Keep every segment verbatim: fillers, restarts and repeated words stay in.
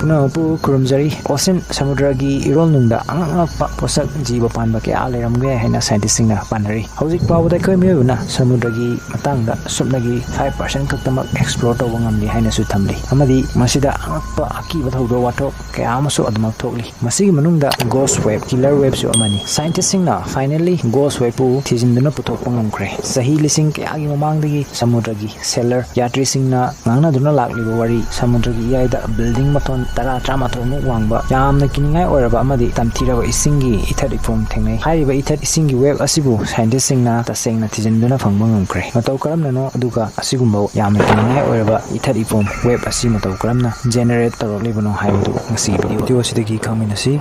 ꯄꯨꯝꯅꯃꯛꯄꯨ ꯈꯨꯔꯨꯝꯖꯔꯤ꯫ ꯑꯣꯁꯤꯟ ꯁꯃꯨꯗ꯭ꯔꯒꯤ ꯏꯔꯣꯜꯅꯨꯡꯗ ꯑꯉꯛ ꯑꯉꯛꯄ ꯄꯣꯠꯁꯛ ꯖꯤꯕ ꯄꯥꯟꯕ ꯀꯌꯥ ꯂꯩꯔꯝꯒꯦ ꯍꯥꯏꯅ ꯁꯥꯏꯟꯇꯤꯁꯁꯤꯡꯅ ꯄꯥꯅꯔꯤ꯫ ꯍꯧꯖꯤꯛ ꯐꯥꯎꯕꯗ ꯑꯩꯈꯣꯏ ꯃꯤꯑꯣꯏꯕꯅ ꯁꯃꯨꯗ꯭ꯔꯒꯤ ꯃꯇꯥꯡꯗ ꯁꯨꯞꯅꯒꯤ ꯐꯥꯏꯚ ꯄꯥꯔꯁꯦꯟ ꯈꯛꯇꯃꯛ ꯑꯦꯛꯁꯄ꯭ꯂꯣꯔ ꯇꯧꯕ ꯉꯝꯂꯤ ꯍꯥꯏꯅꯁꯨ ꯊꯝꯂꯤ, ꯑꯃꯗꯤ ꯃꯁꯤꯗ ꯑꯉꯛꯄ ꯑꯀꯤꯕ ꯊꯧꯗꯣꯛ ꯋꯥꯊꯣꯛ ꯀꯌꯥ ꯑꯃꯁꯨ ꯑꯗꯨꯃꯛ ꯊꯣꯛꯂꯤ꯫ ꯃꯁꯤꯒꯤ ꯃꯅꯨꯡꯗ ꯒꯣꯁ ꯋꯦꯕ, ꯀꯤꯂꯔ ꯋꯦꯕꯁꯨ ꯑꯃꯅꯤ꯫ ꯁꯥꯏꯟꯇꯤꯁꯁꯤꯡꯅ ꯐꯥꯏꯅꯦꯜꯂꯤ ꯒꯣꯁ ꯋꯦꯕꯄꯨ ꯊꯤꯖꯤꯟꯗꯨꯅ ꯄꯨꯊꯣꯛꯄ ꯉꯝꯈ꯭ꯔꯦ꯫ ꯆꯍꯤ ꯂꯤꯁꯤꯡ ꯀꯌꯥꯒꯤ ꯃꯃꯥꯡꯗꯒꯤ ꯁꯃꯨꯗ꯭ꯔꯒꯤ ꯁꯦꯂꯔ ꯌꯥꯇ꯭ꯔꯤꯁꯤꯡꯅ ꯉꯥꯡꯅꯗꯨꯅ ꯂꯥꯛꯂꯤꯕ ꯋꯥꯔꯤ, ꯁꯃꯨꯗ꯭ꯔꯒꯤ ꯏꯌꯥꯏꯗ ꯕꯤꯜꯗꯤꯡ ꯃꯊꯣꯟ ꯇꯔꯥ ꯇꯔꯥꯃꯥꯊꯣꯏꯃꯨꯛ ꯋꯥꯡꯕ, ꯌꯥꯝꯅ ꯀꯤꯅꯤꯡꯉꯥꯏ ꯑꯣꯏꯔꯕ ꯑꯃꯗꯤ ꯇꯝꯊꯤꯔꯕ ꯏꯁꯤꯡꯒꯤ ꯏꯊꯠ ꯏꯐꯣꯝ ꯊꯦꯡꯅꯩ꯫ ꯍꯥꯏꯔꯤꯕ ꯏꯊꯠ ꯏꯁꯤꯡꯒꯤ ꯋꯦꯕ ꯑꯁꯤꯕꯨ ꯁꯥꯏꯟꯇꯤꯁꯁꯤꯡꯅ ꯇꯁꯦꯡꯅ ꯊꯤꯖꯤꯟꯗꯨꯅ ꯐꯪꯕ ꯉꯝꯈ꯭ꯔꯦ꯫ ꯃꯇꯧ ꯀꯔꯝꯅꯅꯣ, ꯑꯗꯨꯒ ꯑꯁꯤꯒꯨꯝꯕ ꯌꯥꯝꯅ ꯀꯤꯅꯤꯡꯉꯥꯏ ꯑꯣꯏꯔꯕ ꯏꯊꯠ ꯏꯐꯣꯝ ꯋꯦꯕ ꯑꯁꯤ ꯃꯇꯧ ꯀꯔꯝꯅ ꯖꯦꯅꯦꯔꯦꯠ ꯇꯧꯔꯛꯂꯤꯕꯅꯣ ꯍꯥꯏꯕꯗꯨ ꯉꯁꯤꯒꯤ ꯚꯤꯗꯤꯑꯣ ꯑꯁꯤꯗꯒꯤ ꯈꯪꯃꯤꯟꯅꯁꯤ꯫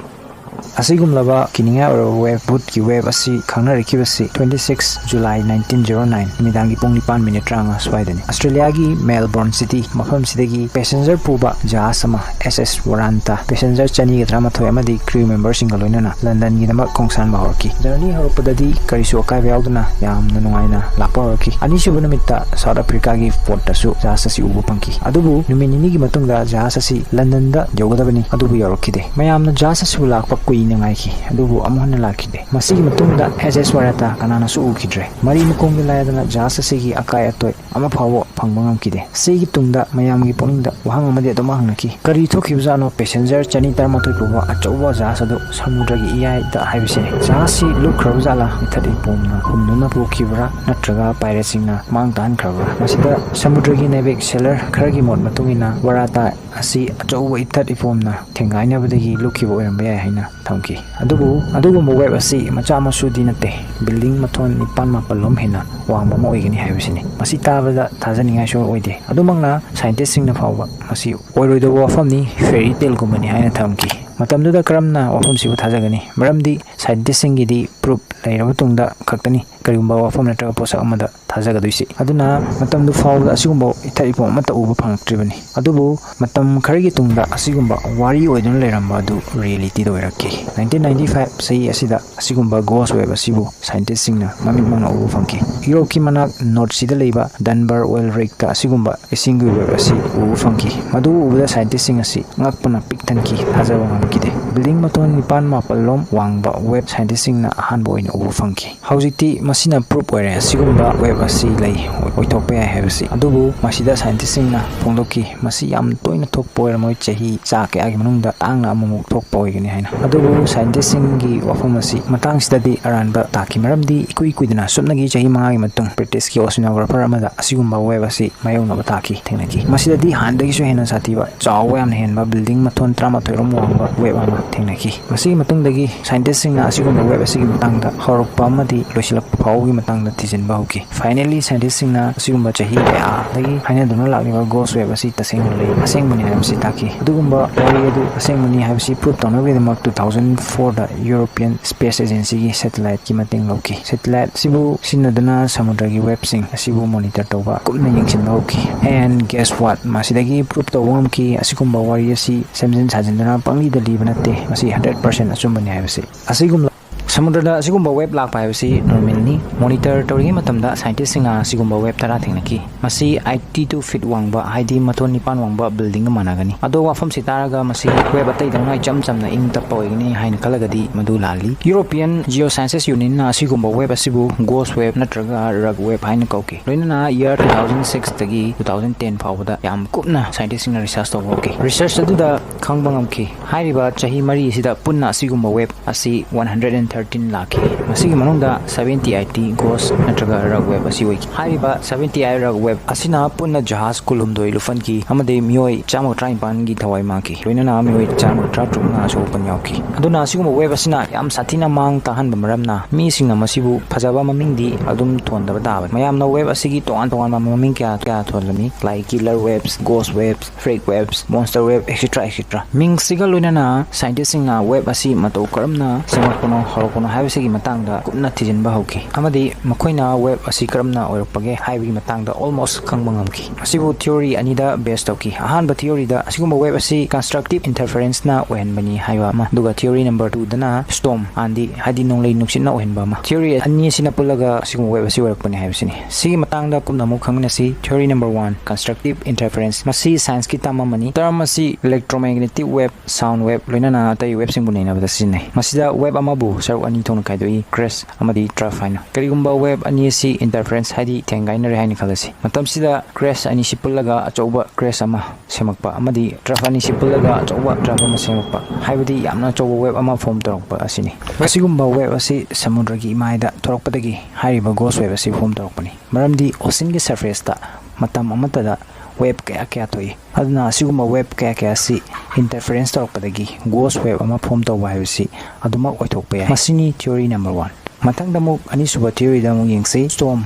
ꯑꯁꯤꯒꯨꯝꯂꯕ ꯀꯤꯅꯤꯡꯉꯥꯏ ꯑꯣꯏꯔꯕ ꯋꯦꯕ, ꯚꯨꯠꯀꯤ ꯋꯦꯕ ꯑꯁꯤ ꯈꯪꯅꯔꯛꯈꯤꯕꯁꯤ twenty six July nineteen zero nine ꯅꯨꯃꯤꯗꯥꯡꯒꯤ ꯄꯨꯡ ꯅꯤꯄꯥꯟ ꯃꯤꯅꯤꯠ ꯇꯔꯥꯃꯉꯥ ꯁ꯭ꯋꯥꯏꯗꯅꯤ꯫ ꯑꯁꯇ꯭ꯔꯦꯂꯤꯌꯥꯒꯤ ꯃꯦꯜꯕꯣꯔꯟ ꯁꯤꯇꯤ ꯃꯐꯝꯁꯤꯗꯒꯤ ꯄꯦꯁꯦꯟꯖꯔ ꯄꯨꯕ ꯖꯍꯥꯖ ꯑꯃ, S S Varanta, ꯄꯦꯁꯦꯟꯖꯔ ꯆꯅꯤꯒ ꯇꯔꯥꯃꯥꯊꯣꯏ ꯑꯃꯗꯤ ꯀ꯭ꯔꯤꯎ ꯃꯦꯝꯕꯔꯁꯤꯡꯒ ꯂꯣꯏꯅꯅ ꯂꯟꯗꯟꯒꯤꯗꯃꯛ ꯈꯣꯡꯁꯥꯟꯕ ꯍꯧꯔꯛꯈꯤ꯫ ꯖꯔꯅꯤ ꯍꯧꯔꯛꯄꯗꯗꯤ ꯀꯔꯤꯁꯨ ꯑꯀꯥꯏꯕ ꯌꯥꯎꯗꯅ ꯌꯥꯝꯅ ꯅꯨꯡꯉꯥꯏꯅ ꯂꯥꯛꯄ ꯍꯧꯔꯛꯈꯤ꯫ ꯑꯅꯤꯁꯨꯕ ꯅꯨꯃꯤꯠꯇ ꯁꯥꯎꯠ ꯑꯐ꯭ꯔꯤꯀꯥꯒꯤ ꯄꯣꯔꯠꯇꯁꯨ ꯖꯍꯥꯖ ꯑꯁꯤ ꯎꯕ ꯐꯪꯈꯤ꯫ ꯑꯗꯨꯕꯨ ꯅꯨꯃꯤꯠ ꯅꯤꯅꯤꯒꯤ ꯃꯇꯨꯡꯗ ꯖꯍꯥꯖ ꯑꯁꯤ ꯂꯟꯗꯟꯗ ꯌꯧꯒꯗꯕꯅꯤ, ꯑꯗꯨꯕꯨ ꯌꯧꯔꯛꯈꯤꯗꯦ꯫ ꯃꯌꯥꯝꯅ ꯖꯍꯥꯖ ꯑꯁꯤꯕꯨ ꯂꯥꯛꯄ ꯀꯨꯏꯅ ꯉꯥꯏꯈꯤ, ꯑꯗꯨꯕꯨ ꯑꯃꯨꯛ ꯍꯟꯅ ꯂꯥꯛꯈꯤꯗꯦ꯫ ꯃꯁꯤꯒꯤ ꯃꯇꯨꯡꯗ S S Varanta ꯀꯅꯥꯅꯁꯨ ꯎꯈꯤꯗ꯭ꯔꯦ꯫ ꯃꯔꯤ ꯃꯈꯣꯡꯗꯤ ꯂꯥꯏꯗꯅ ꯖꯍꯥꯖ ꯑꯁꯤꯒꯤ ꯑꯀꯥꯏ ꯑꯇꯣꯏ ꯑꯃ ꯐꯥꯎꯕ ꯐꯪꯕ ꯉꯝꯈꯤꯗꯦ꯫ ꯁꯤꯒꯤ ꯇꯨꯡꯗ ꯃꯌꯥꯝꯒꯤ ꯄꯨꯛꯅꯤꯡꯗ ꯋꯥꯍꯪ ꯑꯃꯗꯤ ꯑꯗꯨꯝ ꯍꯪꯅꯈꯤ, "ꯀꯔꯤ ꯊꯣꯛꯈꯤꯕꯖꯥꯠꯅꯣ? ꯄꯦꯁꯦꯟꯖꯔ ꯆꯅꯤ ꯇꯔꯥꯃꯥꯊꯣꯏ ꯄꯨꯕ ꯑꯆꯧꯕ ꯖꯍꯥꯖ ꯑꯗꯨ ꯁꯃꯨꯗ꯭ꯔꯒꯤ ꯏꯌꯥꯏꯗ ꯍꯥꯏꯕꯁꯤꯅꯤ꯫ ꯖꯍꯥꯖꯁꯤ ꯂꯨꯞꯈ꯭ꯔꯕ ꯖꯥꯠꯂꯥ? ꯏꯊꯠ ꯏꯄꯣꯝꯅ ꯍꯨꯝꯗꯨꯅ ꯄꯨꯈꯤꯕ꯭ꯔꯥ? ꯅꯠꯇ꯭ꯔꯒ ꯄꯥꯏꯔꯦꯠꯁꯤꯡꯅ ꯃꯥꯡ ꯇꯥꯍꯟꯈ꯭ꯔꯕ꯭ꯔꯥ?" ꯃꯁꯤꯗ ꯁꯃꯨꯗ꯭ꯔꯒꯤ ꯅꯥꯏꯕꯦꯛ ꯁꯦꯂꯔ ꯈꯔꯒꯤ ꯃꯣꯠ ꯃꯇꯨꯡ ꯏꯟꯅ, ꯋꯥꯔꯥꯇꯥ ꯑꯁꯤ ꯑꯆꯧꯕ ꯏꯊꯠ ꯏꯄꯣꯝꯅ ꯊꯦꯡꯒꯥꯏꯅꯕꯗꯒꯤ ꯂꯨꯞꯈꯤꯕ ꯑꯣꯏꯔꯝꯕ ꯌꯥꯏ ꯍꯥꯏꯅ ꯊꯝꯈꯤ꯫ ꯑꯗꯨꯕꯨ ꯑꯗꯨꯒꯨꯝꯕ ꯋꯦꯕ ꯑꯁꯤ ꯃꯆꯥ ꯃꯁꯨꯗꯤ ꯅꯠꯇꯦ, ꯕꯤꯜꯗꯤꯡ ꯃꯊꯣꯟ ꯅꯤꯄꯥꯟ ꯃꯥꯄꯜ ꯂꯣꯝ ꯍꯦꯟꯅ ꯋꯥꯡꯕ ꯑꯃ ꯑꯣꯏꯒꯅꯤ ꯍꯥꯏꯕꯁꯤꯅꯤ꯫ ꯃꯁꯤ ꯇꯥꯕꯗ ꯊꯥꯖꯅꯤꯡꯉꯥꯏꯁꯨ ꯑꯣꯏꯗꯦ꯫ ꯑꯗꯨꯃꯛꯅ ꯁꯥꯏꯟꯇꯤꯁꯁꯤꯡꯅ ꯐꯥꯎꯕ ꯃꯁꯤ ꯑꯣꯏꯔꯣꯏꯗꯕ ꯋꯥꯐꯝꯅꯤ, ꯐꯦꯔꯤ ꯇꯦꯜꯒꯨꯝꯕꯅꯤ ꯍꯥꯏꯅ ꯊꯝꯈꯤ꯫ ꯃꯇꯝꯗꯨꯗ ꯀꯔꯝꯅ ꯋꯥꯐꯝꯁꯤꯕꯨ ꯊꯥꯖꯒꯅꯤ? ꯃꯔꯝꯗꯤ scientistꯁꯤꯡꯒꯤꯗꯤ proof ꯂꯩꯔꯕ ꯇꯨꯡꯗ ꯈꯛꯇꯅꯤ ꯀꯔꯤꯒꯨꯝꯕ ꯋꯥꯐꯝ ꯅꯠꯇ꯭ꯔꯒ ꯄꯣꯠꯁꯛ ꯑꯃꯗ ꯊꯥꯖꯒꯗꯣꯏꯁꯤ꯫ ꯑꯗꯨꯅ ꯃꯇꯝꯗꯨ ꯐꯥꯎꯕꯗ ꯑꯁꯤꯒꯨꯝꯕ ꯏꯊꯛ ꯏꯐꯣꯝ ꯑꯃꯠꯇ ꯎꯕ ꯐꯪꯉꯛꯇ꯭ꯔꯤꯕꯅꯤ꯫ ꯑꯗꯨꯕꯨ ꯃꯇꯝ ꯈꯔꯒꯤ ꯇꯨꯡꯗ ꯑꯁꯤꯒꯨꯝꯕ ꯋꯥꯔꯤ ꯑꯣꯏꯗꯨꯅ ꯂꯩꯔꯝꯕ ꯑꯗꯨ realityꯗ ꯑꯣꯏꯔꯛꯈꯤ꯫ Nineteen ninety five ꯆꯍꯤ ꯑꯁꯤꯗ ꯑꯁꯤꯒꯨꯝꯕ ghost web ꯑꯁꯤꯕꯨ scientistꯁꯤꯡꯅ ꯃꯃꯤꯠꯃꯛꯅ ꯎꯕ ꯐꯪꯈꯤ꯫ ꯌꯨꯔꯣꯞꯀꯤ ꯃꯅꯥꯛ North Seaꯗ ꯂꯩꯕ Dunbar Whale Wreckꯇ ꯑꯁꯤꯒꯨꯝꯕ ꯏꯁꯤꯡꯒꯤ web ꯑꯁꯤ ꯎꯕ ꯐꯪꯈꯤ꯫ ꯃꯗꯨ ꯎꯕꯗ scientistꯁꯤꯡ ꯑꯁꯤ ꯉꯛꯄꯅ ꯄꯤꯛ ꯊꯟꯈꯤ, ꯊꯥꯖꯕ ꯉꯝꯈꯤꯗꯦ꯫ Building ꯃꯊꯣꯟ ꯅꯤꯄꯥꯟ ꯃꯥꯄꯜ ꯂꯣꯝ ꯋꯥꯡꯕ web scientistꯁꯤꯡꯅ ꯑꯍꯥꯟꯕ ꯑꯣꯏꯅ ꯎꯕ ꯐꯪꯈꯤ꯫ ꯍꯧꯖꯤꯛꯇꯤ ꯃꯁꯤꯅ proof ꯑꯣꯏꯔꯦ ꯑꯁꯤꯒꯨꯝꯕ web ꯑꯁꯤ ꯂꯩ, ꯑꯣꯏꯊꯣꯛꯄ ꯌꯥꯏ ꯍꯥꯏꯕꯁꯤ꯫ ꯑꯗꯨꯕꯨ ꯃꯁꯤꯗ scientistꯁꯤꯡꯅ ꯐꯣꯡꯗꯣꯛꯈꯤ, ꯃꯁꯤ ꯌꯥꯝ ꯇꯣꯏꯅ ꯊꯣꯛꯄ ꯑꯣꯏꯔꯝꯃꯣꯏ, ꯆꯍꯤ ꯆꯥ ꯀꯌꯥꯒꯤ ꯃꯅꯨꯡꯗ ꯇꯥꯡꯅ ꯑꯃꯨꯛꯃꯨꯛ ꯊꯣꯛꯄ ꯑꯣꯏꯒꯅꯤ ꯍꯥꯏꯅ꯫ ꯑꯗꯨꯕꯨ scientistꯁꯤꯡꯒꯤ ꯋꯥꯐꯝ ꯑꯁꯤ ꯃꯇꯥꯡꯁꯤꯗꯗꯤ ꯑꯔꯥꯟꯕ ꯇꯥꯈꯤ, ꯃꯔꯝꯗꯤ ꯏꯀꯨꯏ ꯀꯨꯏꯗꯅ ꯁꯨꯞꯅꯒꯤ ꯆꯍꯤ ꯃꯉꯥꯒꯤ ꯃꯇꯨꯡ British oceanographer ꯑꯃꯗ ꯑꯁꯤꯒꯨꯝꯕ web ꯑꯁꯤ ꯃꯥꯌꯣꯛꯅꯕ ꯇꯥꯈꯤ, ꯊꯦꯡꯅꯈꯤ꯫ ꯃꯁꯤꯗꯗꯤ ꯍꯥꯟꯅꯗꯒꯤꯁꯨ ꯍꯦꯟꯅ ꯁꯥꯊꯤꯕ, ꯆꯥꯎꯕ ꯌꯥꯝꯅ ꯍꯦꯟꯕ building ꯃꯊꯣꯟ ꯇꯔꯥꯃꯥꯊꯣꯏ ꯔꯣꯝ ꯋꯥꯡꯕ web ꯑꯃ ꯊꯦꯡꯅꯈꯤ꯫ ꯃꯁꯤꯒꯤ ꯃꯇꯨꯡꯗꯒꯤ scientistꯁꯤꯡꯅ ꯑꯁꯤꯒꯨꯝꯕ web ꯑꯁꯤꯒꯤ ꯃꯇꯥꯡꯗ ꯍꯧꯔꯛꯄ ꯑꯃꯗꯤ ꯂꯣꯏꯁꯤꯜꯂꯛꯄ ꯐꯥꯎꯕꯒꯤ ꯃꯇꯥꯡꯗ ꯊꯤꯖꯤꯟꯕ ꯍꯧꯈꯤ꯫ Finally, scientistꯁꯤꯡꯅ ꯑꯁꯤꯒꯨꯝꯕ ꯆꯍꯤ ꯀꯌꯥꯗꯒꯤ ꯍꯥꯏꯅꯗꯨꯅ ꯂꯥꯛꯂꯤꯕ ghost web ꯑꯁꯤ ꯇꯁꯦꯡꯅ ꯂꯩ, ꯑꯁꯦꯡꯕꯅꯤ ꯍꯥꯏꯕꯁꯤ ꯇꯥꯛꯈꯤ꯫ ꯑꯗꯨꯒꯨꯝꯕ ꯋꯥꯔꯤ ꯑꯗꯨ ꯑꯁꯦꯡꯕꯅꯤ ꯍꯥꯏꯕꯁꯤ proof ꯇꯧꯅꯕꯒꯤꯗꯃꯛ two thousand fourꯗ European Space Agencyꯒꯤ satelliteꯀꯤ ꯃꯇꯦꯡ ꯂꯧꯈꯤ꯫ Satellite ꯑꯁꯤꯕꯨ ꯁꯤꯖꯤꯟꯅꯗꯨꯅ ꯁꯃꯨꯗ꯭ꯔꯒꯤ webꯁꯤꯡ ꯑꯁꯤꯕꯨ monitor ꯇꯧꯕ ꯀꯨꯞꯅ ꯌꯦꯡꯁꯤꯟꯕ ꯍꯧꯈꯤ꯫ And guess what? ꯃꯁꯤꯗꯒꯤ proof ꯇꯧꯕ ꯉꯝꯈꯤ, ꯑꯁꯤꯒꯨꯝꯕ ꯋꯥꯔꯤ ꯑꯁꯤ ꯁꯦꯝꯖꯤꯟ ꯁꯥꯖꯤꯟꯗꯨꯅ ꯄꯪꯂꯤꯗ ꯂꯤꯕ ꯅꯠꯇꯦ, ꯃꯁꯤ hundred percent ꯑꯆꯨꯝꯕꯅꯤ ꯍꯥꯏꯕꯁꯤ꯫ ꯑꯁꯤꯒꯨꯝꯂ-, ꯁꯃꯨꯗ꯭ꯔꯗ ꯑꯁꯤꯒꯨꯝꯕ web ꯂꯥꯛꯄ ꯍꯥꯏꯕꯁꯤ normalꯅꯤ꯫ Monitor ꯇꯧꯔꯤꯉꯩ ꯃꯇꯝꯗ scientistꯁꯤꯡꯅ ꯑꯁꯤꯒꯨꯝꯕ web ꯇꯔꯥ ꯊꯦꯡꯅꯈꯤ꯫ ꯃꯁꯤ eighty two feet ꯋꯥꯡꯕ, ꯍꯥꯏꯗꯤ ꯃꯊꯣꯟ ꯅꯤꯄꯥꯟ ꯋꯥꯡꯕ buildingꯒ ꯃꯥꯟꯅꯒꯅꯤ꯫ ꯑꯗꯣ ꯋꯥꯐꯝꯁꯤ ꯇꯥꯔꯒ ꯃꯁꯤ web ꯑꯇꯩꯗꯧꯅ ꯏꯆꯝ ꯆꯝꯅ ꯏꯪ ꯇꯞꯄ ꯑꯣꯏꯒꯅꯤ ꯍꯥꯏꯅ ꯈꯜꯂꯒꯗꯤ ꯃꯗꯨ ꯂꯥꯜꯂꯤ꯫ European Geosciences Unionꯅ ꯑꯁꯤꯒꯨꯝꯕ web ꯑꯁꯤꯕꯨ ghost web ꯅꯠꯇ꯭ꯔꯒ rug web ꯍꯥꯏꯅ ꯀꯧꯈꯤ꯫ ꯂꯣꯏꯅꯅ year two thousand sixꯇꯒꯤ two thousand ten ꯐꯥꯎꯕꯗ ꯌꯥꯝ ꯀꯨꯞꯅ scientistꯁꯤꯡꯅ research ꯇꯧꯕ ꯍꯧꯈꯤ꯫ Research ꯑꯗꯨꯗ ꯈꯪꯕ ꯉꯝꯈꯤ꯫ ꯍꯥꯏꯔꯤꯕ ꯆꯍꯤ ꯃꯔꯤ ꯑꯁꯤꯗ ꯄꯨꯟꯅ ꯑꯁꯤꯒꯨꯝꯕ web ꯑꯁꯤ one hundred and thirty ꯇꯤꯟ ꯂꯥꯛꯈꯤ꯫ ꯃꯁꯤꯒꯤ ꯃꯅꯨꯡꯗ seventy eighty ghost ꯅꯠꯇ꯭ꯔꯒ rug wave ꯑꯁꯤ ꯑꯣꯏꯈꯤ꯫ ꯍꯥꯏꯔꯤꯕ seventy eight rug wave ꯑꯁꯤꯅ ꯄꯨꯟꯅ ꯖꯍꯥꯖ ꯀꯨꯟꯍꯨꯝꯗꯣꯏ ꯂꯨꯞꯍꯟꯈꯤ ꯑꯃꯗꯤ ꯃꯤꯑꯣꯏ ꯆꯥꯝꯃ ꯇꯔꯥꯅꯤꯄꯥꯟꯒꯤ ꯊꯋꯥꯏ ꯃꯥꯡꯈꯤ꯫ ꯂꯣꯏꯅꯅ ꯃꯤꯑꯣꯏ ꯆꯥꯝꯃ ꯇꯔꯥꯇꯔꯨꯛꯅ ꯑꯁꯣꯛ ꯑꯄꯟ ꯌꯥꯎꯈꯤ꯫ ꯑꯗꯨꯅ ꯑꯁꯤꯒꯨꯝꯕ wave ꯑꯁꯤꯅ ꯌꯥꯝ ꯁꯥꯊꯤꯅ ꯃꯥꯡ ꯇꯥꯛꯍꯟꯕ ꯃꯔꯝꯅ ꯃꯤꯁꯤꯡꯅ ꯃꯁꯤꯕꯨ ꯐꯖꯕ ꯃꯃꯤꯡꯗꯤ ꯑꯗꯨꯝ ꯊꯣꯟꯗꯕ ꯇꯥꯕꯅꯤ꯫ ꯃꯌꯥꯝꯅ wave ꯑꯁꯤꯒꯤ ꯇꯣꯉꯥꯟ ꯇꯣꯉꯥꯟꯕ ꯃꯃꯤꯡ ꯀꯌꯥ ꯀꯌꯥ ꯊꯣꯜꯂꯝꯃꯤ, like killer waves, ghost waves, freak waves, monster wave, et cetera, et cetera꯫ ꯃꯤꯡꯁꯤꯒ ꯂꯣꯏꯅꯅ scientistꯁꯤꯡꯅ wave ꯑꯁꯤ ꯃꯇꯧ ꯀꯔꯝꯅ ꯁꯦꯝꯂꯛꯄꯅꯣ, ꯍꯧꯔꯛꯄꯅꯣ ꯍꯥꯏꯕꯁꯤꯒꯤ ꯃꯇꯥꯡꯗ ꯀꯨꯞꯅ ꯊꯤꯖꯤꯟꯕ ꯍꯧꯈꯤ, ꯑꯃꯗꯤ ꯃꯈꯣꯏꯅ wave ꯑꯁꯤ ꯀꯔꯝꯅ ꯑꯣꯏꯔꯛꯄꯒꯦ ꯍꯥꯏꯕꯒꯤ ꯃꯇꯥꯡꯗ almost ꯈꯪꯕ ꯉꯝꯈꯤ꯫ ꯃꯁꯤꯕꯨ theory ꯑꯅꯤꯗ base ꯇꯧꯈꯤ꯫ ꯑꯍꯥꯟꯕ theoryꯗ ꯑꯁꯤꯒꯨꯝꯕ wave ꯑꯁꯤ constructive interferenceꯅ ꯑꯣꯏꯍꯟꯕꯅꯤ ꯍꯥꯏꯕ ꯑꯃ, ꯑꯗꯨꯒ theory number twoꯗꯅ storm, ꯑꯥꯟꯗꯤ, ꯍꯥꯏꯗꯤ ꯅꯣꯡꯂꯩ ꯅꯨꯡꯁꯤꯠꯅ ꯑꯣꯏꯍꯟꯕ ꯑꯃ꯫ Theory ꯑꯅꯤ ꯑꯁꯤꯅ ꯄꯨꯜꯂꯒ ꯑꯁꯤꯒꯨꯝꯕ wave ꯑꯁꯤ ꯑꯣꯏꯔꯛꯄꯅꯤ ꯍꯥꯏꯕꯁꯤꯅꯤ꯫ ꯁꯤꯒꯤ ꯃꯇꯥꯡꯗ ꯀꯨꯞꯅ ꯑꯃꯨꯛ ꯈꯪꯃꯤꯟꯅꯁꯤ꯫ Theory number one, constructive interference꯫ ꯃꯁꯤ scienceꯀꯤ term ꯑꯃꯅꯤ꯫ Term ꯑꯁꯤ electromagnetic wave, sound wave, ꯂꯣꯏꯅꯅ ꯑꯇꯩ waveꯁꯤꯡꯕꯨ ꯅꯩꯅꯕꯗ ꯁꯤꯖꯤꯟꯅꯩ꯫ ꯃꯁꯤꯗ wave ꯑꯃꯕꯨ ꯁꯔꯨꯛ ꯑꯅꯤ ꯊꯣꯛꯅ ꯈꯥꯏꯗꯣꯛꯏ, crash ꯑꯃꯗꯤ trough ꯍꯥꯏꯅ꯫ ꯀꯔꯤꯒꯨꯝꯕ wave ꯑꯅꯤ ꯑꯁꯤ interference ꯍꯥꯏꯗꯤ ꯊꯦꯡꯒꯥꯏꯅꯔꯦ ꯍꯥꯏꯅ ꯈꯜꯂꯁꯤ꯫ ꯃꯇꯝꯁꯤꯗ crash ꯑꯅꯤꯁꯤ ꯄꯨꯜꯂꯒ ꯑꯆꯧꯕ crash ꯑꯃ ꯁꯦꯝꯃꯛꯄ ꯑꯃꯗꯤ trough ꯑꯅꯤꯁꯤ ꯄꯨꯜꯂꯒ ꯑꯆꯧꯕ trough ꯑꯃ ꯁꯦꯝꯃꯛꯄ, ꯍꯥꯏꯕꯗꯤ ꯌꯥꯝꯅ ꯑꯆꯧꯕ wave ꯑꯃ form ꯇꯧꯔꯛꯄ ꯑꯁꯤꯅꯤ꯫ ꯑꯁꯤꯒꯨꯝꯕ wave ꯑꯁꯤ ꯁꯃꯨꯗ꯭ꯔꯒꯤ ꯏꯃꯥꯏꯗ ꯊꯣꯔꯛꯄꯗꯒꯤ ꯍꯥꯏꯔꯤꯕ ghost wave ꯑꯁꯤ form ꯇꯧꯔꯛꯄꯅꯤ꯫ ꯃꯔꯝꯗꯤ oceanꯒꯤ surfaceꯇ ꯃꯇꯝ ꯑꯃꯠꯇꯗ wave ꯀꯌꯥ ꯀꯌꯥ ꯊꯣꯛꯏ꯫ ꯑꯗꯨꯅ ꯑꯁꯤꯒꯨꯝꯕ wave ꯀꯌꯥ ꯀꯌꯥ ꯑꯁꯤ interference ꯇꯧꯔꯛꯄꯗꯒꯤ ghost wave ꯑꯃ form ꯇꯧꯕ ꯍꯥꯏꯕꯁꯤ ꯑꯗꯨꯃꯛ ꯑꯣꯏꯊꯣꯛꯄ ꯌꯥꯏ꯫ ꯃꯁꯤꯅꯤ theory number one꯫ ꯃꯊꯪꯗ ꯑꯃꯨꯛ ꯑꯅꯤꯁꯨꯕ theoryꯗ ꯑꯃꯨꯛ ꯌꯦꯡꯁꯤ꯫ Storm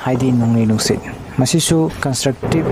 ꯍꯥꯏꯗꯤ ꯅꯣꯡꯂꯩ ꯅꯨꯡꯁꯤꯠ꯫ ꯃꯁꯤꯁꯨ constructive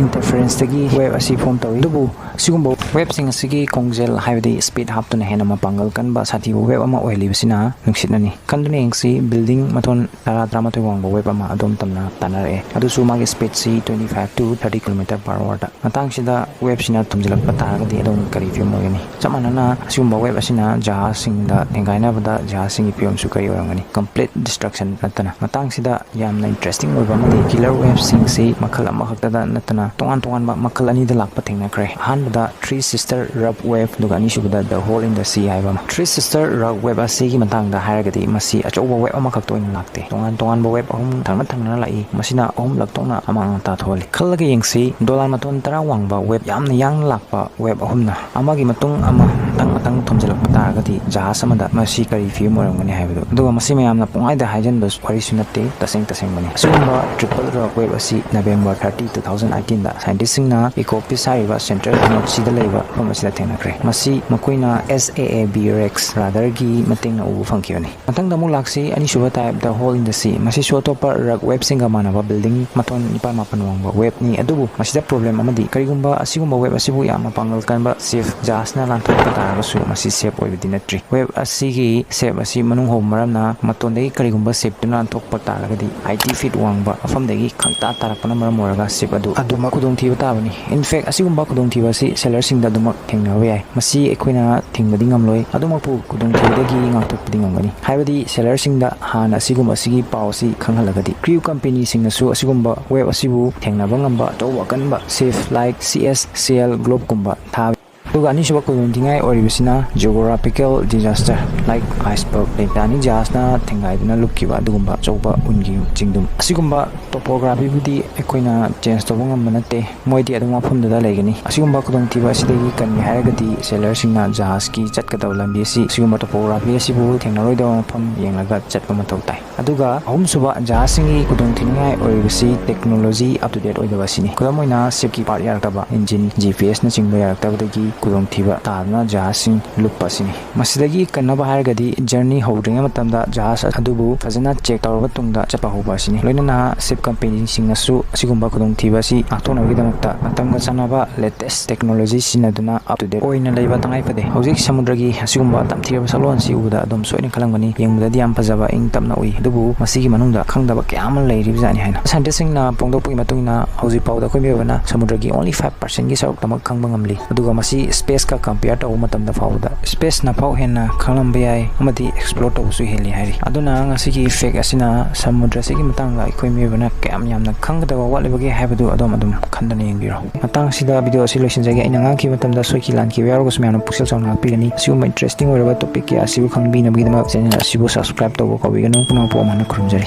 interferenceꯇꯒꯤ wave ꯑꯁꯤ form ꯇꯧꯏ꯫ ꯑꯗꯨꯕꯨ ꯑꯁꯤꯒꯨꯝꯕ waveꯁꯤꯡ ꯑꯁꯤꯒꯤ ꯈꯣꯡꯖꯦꯜ ꯍꯥꯏꯕꯗꯤ speed ꯍꯥꯞꯇꯨꯅ ꯍꯦꯟꯅ ꯃꯄꯥꯡꯒꯜ ꯀꯟꯕ ꯁꯥꯊꯤꯕ wave ꯑꯃ ꯑꯣꯏꯍꯜꯂꯤꯕꯁꯤꯅ ꯅꯨꯡꯁꯤꯠꯅꯅꯤ꯫ ꯈꯟꯗꯨꯅ ꯌꯦꯡꯁꯤ, building ꯃꯊꯣꯟ ꯇꯔꯥ, ꯇꯔꯥꯃꯥꯊꯣꯏ ꯋꯥꯡꯕ wave ꯑꯃ ꯑꯗꯣꯝ ꯇꯝꯅ ꯇꯥꯟꯅꯔꯛꯑꯦ꯫ ꯑꯗꯨꯁꯨ ꯃꯥꯒꯤ speedꯁꯤ twenty five to thirty kilometer per hourꯗ꯫ ꯃꯇꯥꯡꯁꯤꯗ waveꯁꯤꯅ ꯊꯨꯝꯖꯤꯜꯂꯛꯄ ꯇꯥꯔꯒꯗꯤ ꯑꯗꯣꯝꯒꯤ ꯀꯔꯤ ꯐꯤꯕꯝ ꯑꯣꯏꯒꯅꯤ? ꯆꯞ ꯃꯥꯟꯅꯅ ꯑꯁꯤꯒꯨꯝꯕ wave ꯑꯁꯤꯅ ꯖꯍꯥꯖꯁꯤꯡꯗ ꯊꯦꯡꯒꯥꯏꯅꯕꯗ ꯖꯍꯥꯖꯁꯤꯡꯒꯤ ꯐꯤꯕꯝꯁꯨ ꯀꯔꯤ ꯑꯣꯏꯔꯝꯒꯅꯤ? Complete destruction ꯅꯠꯇꯅ꯫ ꯃꯇꯥꯡꯁꯤꯗ ꯌꯥꯝꯅ interesting ꯑꯣꯏꯕ ꯑꯃꯗꯤ killer waveꯁꯤꯡꯁꯤ ꯃꯈꯜ ꯑꯃꯈꯛꯇꯗ ꯅꯠꯇꯅ ꯇꯣꯉꯥꯟ ꯇꯣꯉꯥꯟꯕ ꯃꯈꯜ ꯑꯅꯤꯗ ꯂꯥꯛꯄ ꯊꯦꯡꯅꯈ꯭ꯔꯦ꯫ ꯑꯍꯥꯟꯕꯗ Three Sister Rug Wave, ꯑꯗꯨꯒ ꯑꯅꯤꯁꯨꯕꯗ The Hole in the Sea ꯍꯥꯏꯕ ꯑꯃ꯫ Three Sister Rug Wave ꯑꯁꯤꯒꯤ ꯃꯇꯥꯡꯗ ꯍꯥꯏꯔꯒꯗꯤ ꯃꯁꯤ ꯑꯆꯧꯕ wave ꯑꯃꯈꯛꯇ ꯑꯣꯏꯅ ꯂꯥꯛꯇꯦ꯫ ꯇꯣꯉꯥꯟ ꯇꯣꯉꯥꯟꯕ wave ꯑꯍꯨꯝ ꯊꯪꯅ ꯊꯪꯅꯅ ꯂꯥꯛꯏ꯫ ꯃꯁꯤꯅ ꯑꯍꯨꯝꯂꯛ ꯊꯣꯛꯅ ꯑꯃꯥꯡ ꯑꯇꯥ ꯊꯣꯛꯍꯜꯂꯤ꯫ ꯈꯜꯂꯒ ꯌꯦꯡꯁꯤ, dollar ꯃꯇꯣꯟ ꯇꯔꯥ ꯋꯥꯡꯕ wave, ꯌꯥꯝꯅ ꯌꯥꯡꯅ ꯂꯥꯛꯄ wave ꯑꯍꯨꯝꯅ ꯑꯃꯒꯤ ꯃꯇꯨꯡ ꯑꯃ ꯃꯊꯪ ꯃꯊꯪ ꯊꯣꯝꯖꯤꯜꯂꯛꯄ ꯇꯥꯔꯒꯗꯤ ꯖꯍꯥꯖ ꯑꯃꯗ ꯃꯁꯤ ꯀꯔꯤ ꯐꯤꯕꯝ ꯑꯣꯏꯔꯝꯒꯅꯤ ꯍꯥꯏꯕꯗꯨ꯫ ꯑꯗꯨꯒ ꯃꯁꯤ ꯃꯌꯥꯝꯅ ꯄꯨꯡꯍꯥꯏꯗ ꯍꯥꯏꯖꯟꯕ ꯋꯥꯔꯤꯁꯨ ꯅꯠꯇꯦ, ꯇꯁꯦꯡ ꯇꯁꯦꯡꯕꯅꯤ꯫ ꯑꯁꯤꯒꯨꯝꯕ triple rock wave ꯑꯁꯤ November thirty, two thousand eighteenꯗ scientistꯁꯤꯡꯅ Ecopis ꯍꯥꯏꯔꯤꯕ central North Seaꯗ ꯂꯩꯕ ꯃꯐꯝ ꯑꯁꯤꯗ ꯊꯦꯡꯅꯈ꯭ꯔꯦ꯫ ꯃꯁꯤ ꯃꯈꯣꯏꯅ SAAB Rex radarꯒꯤ ꯃꯇꯦꯡꯅ ꯎꯕ ꯐꯪꯈꯤꯕꯅꯤ꯫ ꯃꯊꯪꯗ ꯑꯃꯨꯛ ꯂꯥꯛꯁꯤ ꯑꯅꯤꯁꯨꯕ type, the Hole in the Sea꯫ ꯃꯁꯤꯁꯨ ꯑꯇꯣꯞꯄ rock waveꯁꯤꯡꯒ ꯃꯥꯟꯅꯕ building ꯃꯊꯣꯟ ꯅꯤꯄꯥꯜ ꯃꯥꯄꯜ ꯋꯥꯡꯕ waveꯅꯤ꯫ ꯑꯗꯨꯕꯨ ꯃꯁꯤꯗ problem ꯑꯃꯗꯤ, ꯀꯔꯤꯒꯨꯝꯕ ꯑꯁꯤꯒꯨꯝꯕ wave ꯑꯁꯤꯕꯨ ꯌꯥꯝꯅ ꯄꯥꯡꯒꯜ ꯀꯟꯕ ship ꯖꯍꯥꯖꯅ ꯂꯥꯟꯊꯣꯛꯄ ꯇꯥꯔꯒꯁꯨ ꯃꯁꯤ safe ꯑꯣꯏꯕꯗꯤ ꯅꯠꯇ꯭ꯔꯤ꯫ Wave ꯑꯁꯤꯒꯤ shape ꯑꯁꯤ ꯃꯅꯨꯡ ꯍꯧꯕ ꯃꯔꯝꯅ ꯃꯇꯣꯟꯗꯒꯤ ꯀꯔꯤꯒꯨꯝꯕ shipꯇꯨꯅ ꯂꯥꯟꯊꯣꯛꯄ ꯇꯥꯔꯒꯗꯤ eighty feet ꯋꯥꯡꯕ ꯃꯐꯝꯗꯒꯤ ꯈꯪꯇꯥ ꯇꯥꯔꯛꯄꯅ ꯃꯔꯝ ꯑꯣꯏꯔꯒ ship ꯑꯗꯨ ꯑꯗꯨꯃꯛ ꯈꯨꯗꯣꯡꯊꯤꯕ ꯇꯥꯕꯅꯤ꯫ In fact, ꯑꯁꯤꯒꯨꯝꯕ ꯈꯨꯗꯣꯡꯊꯤꯕ ꯑꯁꯤ sailorꯁꯤꯡꯗ ꯑꯗꯨꯃꯛ ꯊꯦꯡꯅꯕ ꯌꯥꯏ꯫ ꯃꯁꯤ ꯑꯩꯈꯣꯏꯅ ꯊꯤꯡꯕꯗꯤ ꯉꯝꯂꯣꯏ, ꯑꯗꯨꯃꯛꯄꯨ ꯈꯨꯗꯣꯡꯊꯤꯕꯗꯒꯤ ꯉꯥꯛꯊꯣꯛꯄꯗꯤ ꯉꯝꯒꯅꯤ꯫ ꯍꯥꯏꯕꯗꯤ sailorꯁꯤꯡꯗ ꯍꯥꯟꯅ ꯑꯁꯤꯒꯨꯝꯕ ꯑꯁꯤꯒꯤ ꯄꯥꯎ ꯑꯁꯤ ꯈꯪꯍꯜꯂꯒꯗꯤ꯫ Crew companyꯁꯤꯡꯅꯁꯨ ꯑꯁꯤꯒꯨꯝꯕ wave ꯑꯁꯤꯕꯨ ꯊꯦꯡꯅꯕ ꯉꯝꯕ ꯑꯆꯧꯕ ꯑꯀꯟꯕ ship like C S C L Globe ꯀꯨꯝꯕ ꯊꯥꯕ꯫ ꯑꯗꯨꯒ ꯑꯅꯤꯁꯨꯕ ꯈꯨꯗꯣꯡꯊꯤꯅꯤꯡꯉꯥꯏ ꯑꯣꯏꯔꯤꯕꯁꯤꯅ geographical disaster like iceberg, Titanic ꯖꯍꯥꯖꯅ ꯊꯦꯡꯒꯥꯏꯗꯨꯅ ꯂꯨꯞꯈꯤꯕ ꯑꯗꯨꯒꯨꯝꯕ ꯑꯆꯧꯕ ꯎꯟꯒꯤ ꯆꯤꯡꯗꯨꯝ꯫ ꯑꯁꯤꯒꯨꯝꯕ topographyꯕꯨꯗꯤ ꯑꯩꯈꯣꯏꯅ change ꯇꯧꯕ ꯉꯝꯕ ꯅꯠꯇꯦ, ꯃꯣꯏꯗꯤ ꯑꯗꯨꯝ ꯃꯐꯝꯗꯨꯗ ꯂꯩꯒꯅꯤ꯫ ꯑꯁꯤꯒꯨꯝꯕ ꯈꯨꯗꯣꯡꯊꯤꯕ ꯑꯁꯤꯗꯒꯤ ꯀꯟꯒꯦ ꯍꯥꯏꯔꯒꯗꯤ sailorꯁꯤꯡꯅ ꯖꯍꯥꯖꯀꯤ ꯆꯠꯀꯗꯕ ꯂꯝꯕꯤ ꯑꯁꯤ ꯑꯁꯤꯒꯨꯝꯕ topography ꯑꯁꯤꯕꯨ ꯊꯦꯡꯅꯔꯣꯏꯗꯕ ꯃꯐꯝ ꯌꯦꯡꯂꯒ ꯆꯠꯄ ꯃꯊꯧ ꯇꯥꯏ꯫ ꯑꯗꯨꯒ ꯑꯍꯨꯝꯁꯨꯕ ꯖꯍꯥꯖꯁꯤꯡꯒꯤ ꯈꯨꯗꯣꯡꯊꯤꯅꯤꯡꯉꯥꯏ ꯑꯣꯏꯔꯤꯕꯁꯤ technology up to date ꯑꯣꯏꯗꯕ ꯑꯁꯤꯅꯤ꯫ ꯈꯨꯗꯝ ꯑꯣꯏꯅ shipꯀꯤ part ꯌꯥꯔꯛꯇꯕ, engine, G P Sꯅꯆꯤꯡꯕ ꯌꯥꯔꯛꯇꯕꯗꯒꯤ ꯈꯨꯗꯣꯡꯊꯤꯕ ꯇꯥꯗꯨꯅ ꯖꯍꯥꯖꯁꯤꯡ ꯂꯨꯞꯄ ꯑꯁꯤꯅꯤ꯫ ꯃꯁꯤꯗꯒꯤ ꯀꯟꯅꯕ ꯍꯥꯏꯔꯒꯗꯤ journey ꯍꯧꯗ꯭ꯔꯤꯉꯩ ꯃꯇꯝꯗ ꯖꯍꯥꯖ ꯑꯗꯨꯕꯨ ꯐꯖꯅ check ꯇꯧꯔꯕ ꯇꯨꯡꯗ ꯆꯠꯄ ꯍꯧꯕ ꯑꯁꯤꯅꯤ꯫ ꯂꯣꯏꯅꯅ ship companyꯁꯤꯡꯅꯁꯨ ꯑꯁꯤꯒꯨꯝꯕ ꯈꯨꯗꯣꯡꯊꯤꯕ ꯑꯁꯤ ꯉꯥꯛꯊꯣꯛꯅꯕꯒꯤꯗꯃꯛꯇ ꯃꯇꯝꯒ ꯆꯥꯟꯅꯕ latest technology ꯁꯤꯖꯤꯟꯅꯗꯨꯅ up to date ꯑꯣꯏꯅ ꯂꯩꯕ ꯇꯉꯥꯏ ꯐꯗꯦ꯫ ꯍꯧꯖꯤꯛ ꯁꯃꯨꯗ꯭ꯔꯒꯤ ꯑꯁꯤꯒꯨꯝꯕ ꯇꯝꯊꯤꯔꯕ ꯁꯛꯂꯣꯟ ꯑꯁꯤ ꯎꯕꯗ ꯑꯗꯣꯝ ꯁꯣꯏꯗꯅ ꯈꯜꯂꯝꯒꯅꯤ, ꯌꯦꯡꯕꯗꯗꯤ ꯌꯥꯝ ꯐꯖꯕ, ꯏꯪ ꯇꯞꯅ ꯎꯏ, ꯑꯗꯨꯕꯨ ꯃꯁꯤꯒꯤ ꯃꯅꯨꯡꯗ ꯈꯪꯗꯕ ꯀꯌꯥ ꯑꯃ ꯂꯩꯔꯤꯕꯖꯥꯠꯅꯤ ꯍꯥꯏꯅ꯫ Scientistꯁꯤꯡꯅ ꯐꯣꯡꯗꯣꯛꯄꯒꯤ ꯃꯇꯨꯡ ꯏꯟꯅ ꯍꯧꯖꯤꯛ ꯐꯥꯎꯗ ꯑꯩꯈꯣꯏ ꯃꯤꯑꯣꯏꯕꯅ ꯁꯃꯨꯗ꯭ꯔꯒꯤ only five percentꯀꯤ ꯁꯔꯨꯛꯇꯃꯛ ꯈꯪꯕ ꯉꯝꯂꯤ, ꯑꯗꯨꯒ ꯃꯁꯤ spaceꯀ compare ꯇꯧꯕ ꯃꯇꯝꯗ ꯐꯥꯎꯕꯗ spaceꯅ ꯐꯥꯎ ꯍꯦꯟꯅ ꯈꯪꯂꯝꯕ ꯌꯥꯏ ꯑꯃꯗꯤ explore ꯇꯧꯕꯁꯨ ꯍꯦꯜꯂꯤ ꯍꯥꯏꯔꯤ꯫ ꯑꯗꯨꯅ ꯉꯁꯤꯒꯤ fact ꯑꯁꯤꯅ ꯁꯃꯨꯗ꯭ꯔꯁꯤꯒꯤ ꯃꯇꯥꯡꯗ ꯑꯩꯈꯣꯏ ꯃꯤꯑꯣꯏꯕꯅ ꯀꯌꯥꯝ ꯌꯥꯝꯅ ꯈꯪꯒꯗꯕ ꯋꯥꯠꯂꯤꯕꯒꯦ ꯍꯥꯏꯕꯗꯨ ꯑꯗꯣꯝ ꯑꯗꯨꯝ ꯈꯟꯗꯅ ꯌꯦꯡꯕꯤꯔꯣ꯫ ꯃꯇꯥꯡ ꯑꯁꯤꯗ video ꯑꯁꯤ ꯂꯣꯏꯁꯤꯟꯖꯒꯦ꯫ ꯑꯩꯅ ꯉꯥꯡꯈꯤꯕ ꯃꯇꯝꯗ ꯁꯣꯏꯈꯤ ꯂꯥꯟꯈꯤꯕ ꯌꯥꯎꯔꯒꯁꯨ ꯃꯌꯥꯝꯅ ꯄꯨꯛꯆꯦꯜ ꯆꯥꯎꯅ ꯉꯥꯛꯄꯤꯒꯅꯤ꯫ ꯑꯁꯤꯒꯨꯝꯕ interesting ꯑꯣꯏꯔꯕ topic ꯀꯌꯥ ꯑꯁꯤꯕꯨ ꯈꯪꯕꯤꯅꯕꯒꯤꯗꯃꯛ channel ꯑꯁꯤꯕꯨ subscribe ꯇꯧꯕ ꯀꯥꯎꯕꯤꯒꯅꯨ꯫ ꯄꯨꯝꯅꯃꯛꯄꯨ ꯑꯃꯨꯛ ꯍꯟꯅ ꯈꯨꯔꯨꯝꯖꯔꯤ꯫